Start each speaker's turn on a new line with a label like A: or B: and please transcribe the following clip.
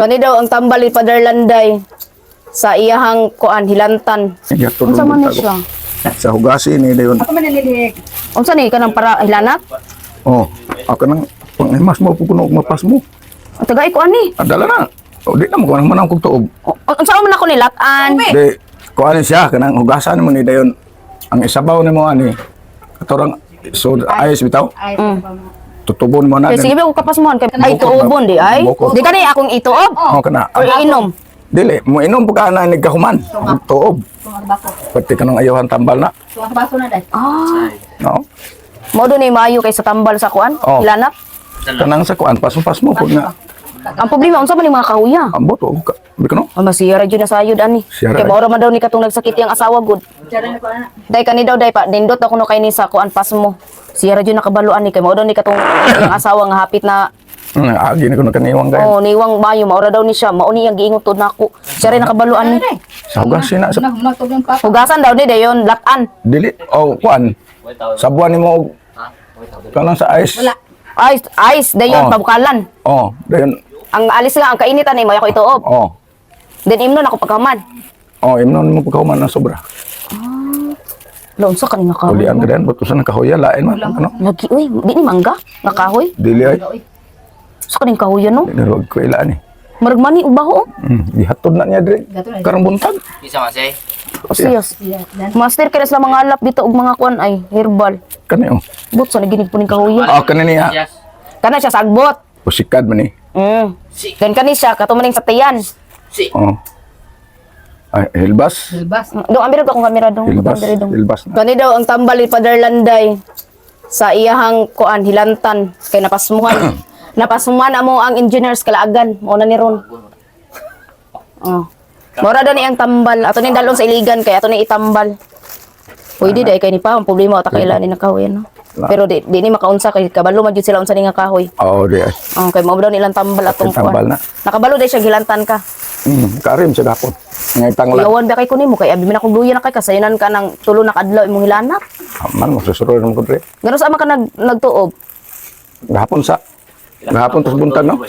A: Kani daw ang tambal ni Father Landay sa iyahang kuan hilantan. Unsa man ni siya?
B: Sa hugasi ni dayon.
C: Ako man nalilig.
A: Unsa ni kanang para hilanat?
B: Oh, ako nang pang mo puno og mapas mo.
A: Ang tagay ko ani.
B: Adala na. O di na mo kuan man ang kog tuog.
A: Unsa man ako ni latan?
B: Di kuan siya kanang hugasan mo ni dayon. Ang isabaw nimo ani katorang so ayos bitaw.
C: Ay,
B: Tutubon mo na.
A: Kay sige ba ko kapas mo kay ay
B: Bukod
A: tuobon di ay.
B: Bukod.
A: Di kani akong ituob
B: Oh, kana.
A: or iinom.
B: Dili, mo inom po ka na nagkahuman. Tuob.
C: Tunga bako.
B: Pati kanang ayawan tambal na.
C: Tunga baso na dai.
A: Ah,
B: No.
A: mo do ni maayo kay sa tambal sa kuan
B: Oh.
A: hilanat.
B: Kanang sa kuan pasmo-pasmo pud nga.
A: Ang problema unsa man yung mga kahuya?
B: Ambot og ka. Bi kuno.
A: Oh, masiyara jud na sayod ani.
B: Siyara,
A: Kay
B: eh.
A: maura man daw ni katong nagsakit yang asawa gud.
C: Diyan na ko na.
A: Day kani daw day pa nindot ako no kay ni sa kuan pasmo. Siyara jud nakabalo ani kay mao daw ni katong iyang asawa nga hapit na
B: Agi na kuno kaniwang kayo.
A: oh niwang mayo maura daw ni siya mao ni ang giingon tud nako. Siya rin nakabalo ani.
B: Sa hugasin na sa
C: Na na tubong pa.
A: Hugasan daw ni dayon latan.
B: Dili oh kuan. Sabuan nimo og kanang sa ice.
C: Wala.
A: Ice ice dayon
B: Oh.
A: pabukalan.
B: Oh, dayon.
A: Ang alis nga ang kainitan ni mo ako ituob.
B: Oh.
A: Then imnon ako pagkaman.
B: Oh, imnon mo pagkahuman ng sobra.
A: Lo unsa kani nga kahoy?
B: Ulian ka din, butusan ng kahoya, lain man. Ano?
A: Lagi uy, di ni mangga nga kahoy.
B: Dili ay.
A: Sa kaning kahoy no?
B: Dili wag ko ilaan eh.
A: Marag mani ubaho.
B: Gihatod na niya dire. Karong buntag.
D: Isa kasi.
A: Oh. Siyos.
C: Iya, dan.
A: Master kaya sila mga alap dito og mga kuan ay herbal.
B: Kani oh.
A: But sa naginig po ning kahoy.
B: Ah, kani niya.
D: Yes.
A: Kana siya sagbot.
B: Pusikad man ni.
A: Then kani siya kato maning sa tiyan.
D: Si.
B: Oh. Ay, hilbas.
C: Hilbas.
A: Dong amira akong kamera dong.
B: Hilbas.
A: Diri, dong.
B: Hilbas na.
A: Kani daw ang tambal ni Father Landay sa iyahang kuan hilantan kay napasmuhan. Napasmuhan amo ang engineers kalaagan mao na ni ron. Oh. Mora daw ni ang tambal. Ato ni dalon sa iligan kay ato ni itambal. Pwede dai kay ni pa ang problema ta kailan ni nakahoy no. Pero di ni makaunsa kay kabalo man jud sila unsa ni nga kahoy.
B: Oh, di ay.
A: Oh, kay mao daw nilang tambal atong
B: Tambal
A: kuan.
B: na.
A: Nakabalo dai siya gilantan ka.
B: Karim sa gapon. Ngay tanglan.
A: Iyawan ba kay kunin mo kay abi man akong luya na kay kasayunan ka ng tulo na kadlaw imong hilanat.
B: Man mo susuroy mo ko dire.
A: Gano sa ama ka nagtuob?
B: Gahapon sa. Gahapon tas buntag no.